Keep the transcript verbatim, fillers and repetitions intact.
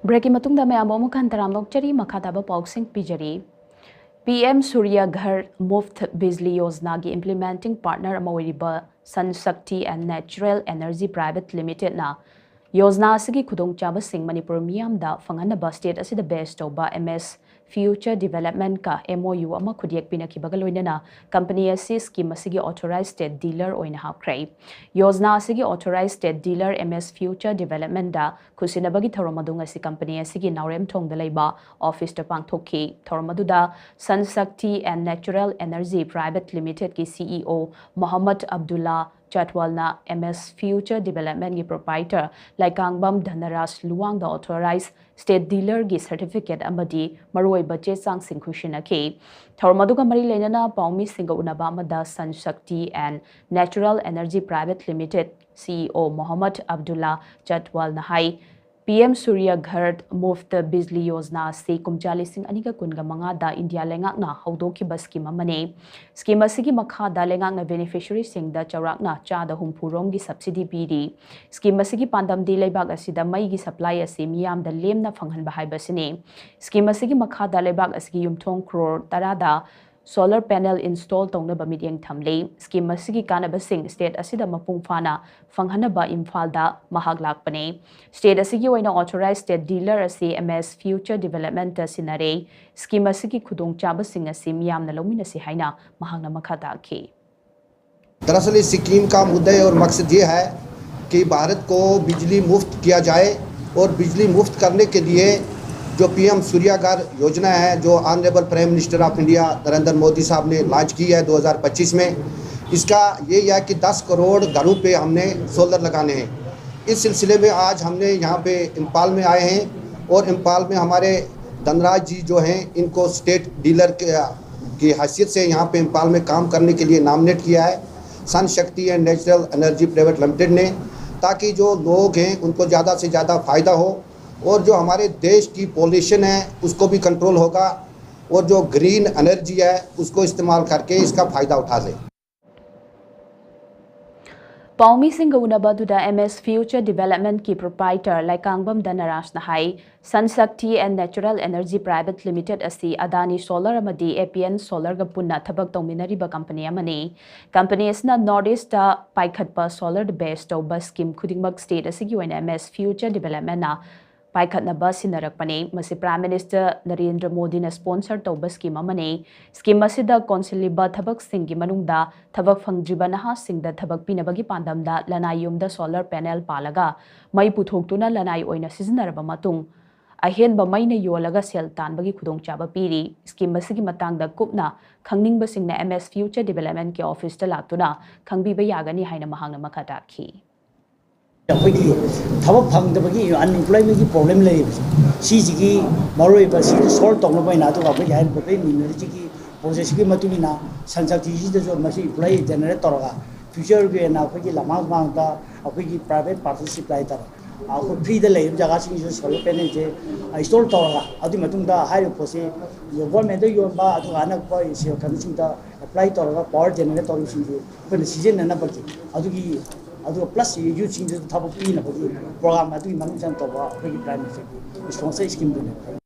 ꯕ꯭ꯔꯦꯛꯀꯤ ꯃꯇꯨꯡꯗ ꯃꯌꯥꯝꯕꯨ ꯑꯃꯨꯛ ꯍꯟꯅ ꯇꯔꯥꯝꯅ ꯑꯣꯛꯆꯔꯤ꯫ ꯃꯈꯥ ꯇꯥꯕ ꯄꯥꯎꯁꯤꯡ ꯄꯤꯖꯔꯤ꯫ ꯄꯤ ꯑꯦꯝ ꯁꯨꯔꯌ ꯘꯔ ꯃꯨꯐ꯭ꯠ ꯕꯤꯖꯂꯤ ꯌꯣꯖꯅꯥꯒꯤ implementing partner ꯑꯃ ꯑꯣꯏꯔꯤꯕ sun Shakti and natural energy private ꯂꯤꯃꯤꯇꯦꯗꯅ ꯌꯣꯖꯅꯥ ꯑꯁꯤꯒꯤ ꯈꯨꯗꯣꯡꯆꯥꯕꯁꯤꯡ ꯃꯅꯤꯄꯨꯔ ꯃꯤꯌꯥꯝꯗ ꯐꯪꯍꯟꯅꯕ ꯁ꯭ꯇꯦꯠ ꯑꯁꯤꯗ ꯕꯦꯖ ꯇꯧꯕ ꯑꯦꯝ ꯑꯦꯁ ꯐ꯭ꯌꯨꯆꯔ ꯗꯤꯚꯦꯂꯞꯃꯦꯟꯠꯀ ꯑꯦꯝ ꯑꯣ ꯌꯨ ꯑꯃ ꯈꯨꯠꯌꯦꯛ ꯄꯤꯅꯈꯤꯕꯒ ꯂꯣꯏꯅꯅ ꯀꯝꯄꯅꯤ ꯑꯁꯤ ꯁ꯭ꯀꯤꯝ ꯑꯁꯤꯒꯤ ꯑꯣꯊꯣꯔꯥꯏꯖ ꯁ꯭ꯇꯦꯠ ꯗꯤꯂꯔ ꯑꯣꯏꯅ ꯍꯥꯞꯈ꯭ꯔꯦ꯫ ꯌꯣꯖꯅꯥ ꯑꯁꯤꯒꯤ authorise state dealer M S future ꯗꯤꯚꯦꯂꯞꯃꯦꯟꯠꯗ ꯈꯨꯠꯁꯤꯟꯅꯕꯒꯤ ꯊꯧꯔꯝ ꯑꯗꯨ ꯉꯁꯤ ꯀꯝꯄꯅꯤ ꯑꯁꯤꯒꯤ ꯅꯥꯎꯔꯦꯝꯊꯣꯡꯗ ꯂꯩꯕ ꯑꯣꯐꯤꯁꯇ ꯄꯥꯡꯊꯣꯛꯈꯤ꯫ ꯊꯧꯔꯝ ꯑꯗꯨꯗ ꯁꯟ Shakti and natural energy private ꯂꯤꯃꯤꯇꯦꯗꯀꯤ ꯁꯤ E O Mohammad Abdulla ꯆꯠꯋꯥꯜꯅ M S future ꯗꯤꯚꯦꯂꯞꯃꯦꯟꯠꯀꯤ proprietor ꯂꯩꯀꯥꯡꯕꯝ ꯙꯅꯔꯥꯖ ꯂꯨꯋꯥꯡꯗ authorise state ꯗꯤꯂꯔꯒꯤ certificate ꯑꯃꯗꯤ ꯃꯔꯨꯑꯣꯏꯕ ꯆꯦ ꯆꯥꯡꯁꯤꯡ ꯈꯨꯠꯁꯤꯟꯅꯈꯤ꯫ ꯊꯧꯔꯝ ꯑꯗꯨꯒ ꯃꯔꯤ ꯂꯩꯅꯅ ꯄꯥꯎꯃꯤꯁꯤꯡꯒ ꯎꯅꯕ ꯑꯃꯗ Sun Shakti and natural energy private limited C E O Mohammad Abdulla ꯆꯠꯋꯥꯜꯅ ꯍꯥꯏ, ꯄꯤ ꯑꯦꯝ ꯁꯨꯔꯌ ꯘꯔ ꯃꯨꯐ꯭ꯠ ꯕꯤꯖꯂꯤ ꯌꯣꯖꯅꯥ ꯑꯁꯤ ꯀꯨꯝꯖꯥ ꯂꯤꯁꯤꯡ ꯑꯅꯤꯒ ꯀꯨꯟꯒ ꯃꯉꯥꯗ ꯏꯟꯗꯤꯌꯥ ꯂꯩꯉꯥꯛꯅ ꯍꯧꯗꯣꯛꯈꯤꯕ ꯁ꯭ꯀꯤꯝ ꯑꯃꯅꯤ꯫ ꯁ꯭ꯀꯤꯝ ꯑꯁꯤꯒꯤ ꯃꯈꯥꯗ ꯂꯩꯉꯥꯛꯅ ꯕꯦꯅꯤꯐꯤꯁꯔꯤꯁꯤꯡꯗ ꯆꯥꯎꯔꯥꯛꯅ ꯆꯥꯗ ꯍꯨꯝꯐꯨ ꯔꯣꯝꯒꯤ ꯁꯕꯁꯤꯗꯤ ꯄꯤꯔꯤ꯫ ꯁ꯭ꯀꯤꯝ ꯑꯁꯤꯒꯤ ꯄꯥꯟꯗꯝꯗꯤ ꯂꯩꯕꯥꯛ ꯑꯁꯤꯗ ꯃꯩꯒꯤ ꯁꯄ꯭ꯂꯥꯏ ꯑꯁꯤ ꯃꯤꯌꯥꯝꯗ ꯂꯦꯝꯅ ꯐꯪꯍꯟꯕ ꯍꯥꯏꯕꯁꯤꯅꯤ꯫ ꯁ꯭ꯀꯤꯝ ꯑꯁꯤꯒꯤ ꯃꯈꯥꯗ ꯂꯩꯕꯥꯛ ꯑꯁꯤꯒꯤ ꯌꯨꯝꯊꯣꯡ ꯀ꯭ꯔꯣꯔ ꯇꯔꯥꯗ ꯁꯣꯂꯔ ꯄꯦꯅꯦꯜ ꯏꯟꯁꯇꯣꯜ ꯇꯧꯅꯕ ꯃꯤꯠꯌꯦꯡ ꯊꯝꯂꯤ꯫ ꯁ꯭ꯀꯤꯝ ꯑꯁꯤꯒꯤ ꯀꯥꯟꯅꯕꯁꯤꯡ ꯁ꯭ꯇꯦꯠ ꯑꯁꯤꯗ ꯃꯄꯨꯡ ꯐꯥꯅ ꯐꯪꯍꯟꯅꯕ ꯏꯝꯐꯥꯜꯗ ꯃꯍꯥꯛ ꯂꯥꯛꯄꯅꯤ꯫ ꯁ꯭ꯇꯦꯠ ꯑꯁꯤꯒꯤ ꯑꯣꯏꯅ ꯑꯣꯊꯣꯔꯥꯏꯖ ꯁ꯭ꯇꯦꯠ ꯗꯤꯂꯔ ꯑꯁꯤ ꯑꯦꯝ ꯑꯦꯁ ꯐ꯭ꯌꯨꯆꯔ ꯗꯤꯚꯦꯂꯞꯃꯦꯟꯠꯇ ꯁꯤꯟꯅꯔꯦ꯫ ꯁ꯭ꯀꯤꯝ ꯑꯁꯤꯒꯤ ꯈꯨꯗꯣꯡꯆꯥꯕꯁꯤꯡ ꯑꯁꯤ ꯃꯤꯌꯥꯝꯅ ꯂꯧꯃꯤꯟꯅꯁꯤ ꯍꯥꯏꯅ ꯃꯍꯥꯛꯅ ꯃꯈꯥ ꯇꯥꯈꯤ꯫ दरअसल इस स्कीम का मुद्दा और मकसद ये है कि भारत को बिजली मुफ्त किया जाए और बिजली मुफ्त करने के लिए जो पीएम सूर्यागर योजना है, जो honourable prime minister of India Narendra Modi साहब ने लॉन्च की है दो हज़ार पच्चीस में, इसका ये है कि दस करोड़ घरों पे हमने सोलर लगाने हैं। इस सिलसिले में आज हमने यहाँ पे इम्फाल में आए हैं और इम्फाल में हमारे धनराज जी जो हैं, इनको स्टेट डीलर के, की हैसियत से यहाँ पे इम्फाल में काम करने के लिए नॉमिनेट किया है सन शक्ति and natural energy private limited ने, ताकि जो लोग हैं उनको ज़्यादा से ज़्यादा फ़ायदा हो और जो हमारे देश की पॉल्यूशन है उसको भी कंट्रोल होगा और जो ग्रीन एनर्जी है उसको इस्तेमाल करके इसका फ़ायदा उठा लें। ꯄꯥꯎꯃꯤꯁꯤꯡꯒ ꯎꯅꯕ ꯑꯗꯨꯗ M S Future Development ꯀꯤ proprietor ꯂꯩꯀꯥꯡꯕꯝ ꯙꯅꯔꯥꯖꯅ high, Sun Shakti and Natural Energy Private Limited ꯑꯁꯤ ꯑꯗꯥꯅꯤ ꯁꯣꯂꯔ ꯑꯃꯗꯤ A P N ꯁꯣꯂꯔꯒ ꯄꯨꯟꯅ ꯊꯕꯛ ꯇꯧꯃꯤꯟꯅꯔꯤꯕ ꯀꯝꯄꯅꯤ ꯑꯃꯅꯤ꯫ ꯀꯝꯄꯅꯤ ꯑꯁꯤꯅ North East ꯇ ꯄꯥꯏꯈꯠꯄ ꯁꯣꯂꯔꯗ ꯕꯦꯁ ꯇꯧꯕ ꯁ꯭ꯀꯤꯝ ꯈꯨꯗꯤꯡꯃꯛ ꯁ꯭ꯇꯦꯠ ꯑꯁꯤꯒꯤ ꯑꯣꯏꯅ M S Future Development ꯅ ꯄꯥꯏꯈꯠꯅꯕ ꯁꯤꯟꯅꯔꯛꯄꯅꯤ꯫ ꯃꯁꯤ Prime Minister ꯅꯔꯦꯟꯗ꯭ꯔ ꯃꯣꯗꯤꯅ sponsor ꯇꯧꯕ ꯁ꯭ꯀꯤꯝ ꯑꯃꯅꯤ꯫ ꯁ꯭ꯀꯤꯝ ꯑꯁꯤꯗ ꯀꯣꯟꯁꯤꯜꯂꯤꯕ ꯊꯕꯛꯁꯤꯡꯒꯤ ꯃꯅꯨꯡꯗ ꯊꯕꯛ ꯐꯪꯗ꯭ꯔꯤꯕ ꯅꯍꯥꯁꯤꯡꯗ ꯊꯕꯛ ꯄꯤꯅꯕꯒꯤ ꯄꯥꯟꯗꯝꯗ ꯂꯅꯥꯏ ꯌꯨꯝꯗ ꯁꯣꯂꯔ ꯄꯦꯅꯦꯜ ꯄꯥꯜꯂꯒ ꯃꯩ ꯄꯨꯊꯣꯛꯇꯨꯅ ꯂꯅꯥꯏ ꯑꯣꯏꯅ ꯁꯤꯖꯤꯟꯅꯔꯕ ꯃꯇꯨꯡ ꯑꯍꯦꯟꯕ ꯃꯩꯅ ꯌꯣꯜꯂꯒ ꯁꯦꯜ ꯇꯥꯟꯕꯒꯤ ꯈꯨꯗꯣꯡꯆꯥꯕ ꯄꯤꯔꯤ꯫ ꯁ꯭ꯀꯤꯝ ꯑꯁꯤꯒꯤ ꯃꯇꯥꯡꯗ ꯀꯨꯞꯅ ꯈꯪꯅꯤꯡꯕꯁꯤꯡꯅ M S Future Development ꯀꯤ office ꯇ ꯂꯥꯛꯇꯨꯅ ꯈꯪꯕꯤꯕ ꯌꯥꯒꯅꯤ ꯍꯥꯏꯅ ꯃꯍꯥꯛꯅ ꯃꯈꯥ ꯇꯥꯛꯈꯤ꯫ ꯑꯩꯈꯣꯏꯒꯤ ꯊꯕꯛ ꯐꯪꯗꯕꯒꯤ unemployment ꯀꯤ problem ꯂꯩꯔꯤꯕꯁꯦ, ꯁꯤꯁꯤꯒꯤ ꯃꯔꯨꯑꯣꯏꯕ ꯁꯤꯗ solve ꯇꯧꯅꯕ ꯑꯣꯏꯅ, ꯑꯗꯨꯒ ꯑꯩꯈꯣꯏꯒꯤ ꯍꯥꯏꯔꯤꯕ ꯄꯦꯃꯦꯟ ꯃꯤꯅꯔꯁꯤꯒꯤ ꯄ꯭ꯔꯣꯖꯦꯛꯁꯤꯒꯤ ꯃꯇꯨꯡ ꯏꯟꯅ ꯁꯟ ꯁꯛꯇꯤꯁꯤꯗꯁꯨ ꯃꯁꯤ employee generate ꯇꯧꯔꯒ future ꯒꯤ ꯑꯣꯏꯅ ꯑꯩꯈꯣꯏꯒꯤ ꯂꯃꯥꯡ ꯃꯥꯡꯗ ꯑꯩꯈꯣꯏꯒꯤ private partnership ꯍꯥꯏꯇꯥꯔꯦ, ꯑꯩꯈꯣꯏ free ꯗ ꯂꯩꯔꯤꯕ ꯖꯒꯥꯁꯤꯡꯁꯤꯁꯨ solar panel ꯁꯦ install ꯇꯧꯔꯒ, ꯑꯗꯨꯒꯤ ꯃꯇꯨꯡꯗ ꯍꯥꯏꯔꯤꯕ ꯄꯣꯠꯁꯤ government ꯗ ꯌꯣꯟꯕ, ꯑꯗꯨꯒ ꯑꯅꯛꯄ ꯀꯩꯅꯣꯁꯤꯡꯗ apply ꯇꯧꯔꯒ power generate ꯇꯧꯔꯤꯕꯁꯤꯡꯁꯤ ꯑꯩꯈꯣꯏꯅ ꯁꯤꯖꯤꯟꯅꯅꯕꯒꯤ, ꯑꯗꯨꯒꯤ, ꯑꯗꯨꯒ plus youth ꯁꯤꯡꯗꯁꯨ ꯊꯕꯛ ꯄꯤꯅꯕꯒꯤ program ꯑꯗꯨꯒꯤ ꯃꯅꯨꯡ ꯆꯟꯅ ꯇꯧꯕ ꯑꯩꯈꯣꯏꯒꯤ Prime Minister ꯒꯤ sponsor scheme ꯗꯨꯅꯦꯕ꯫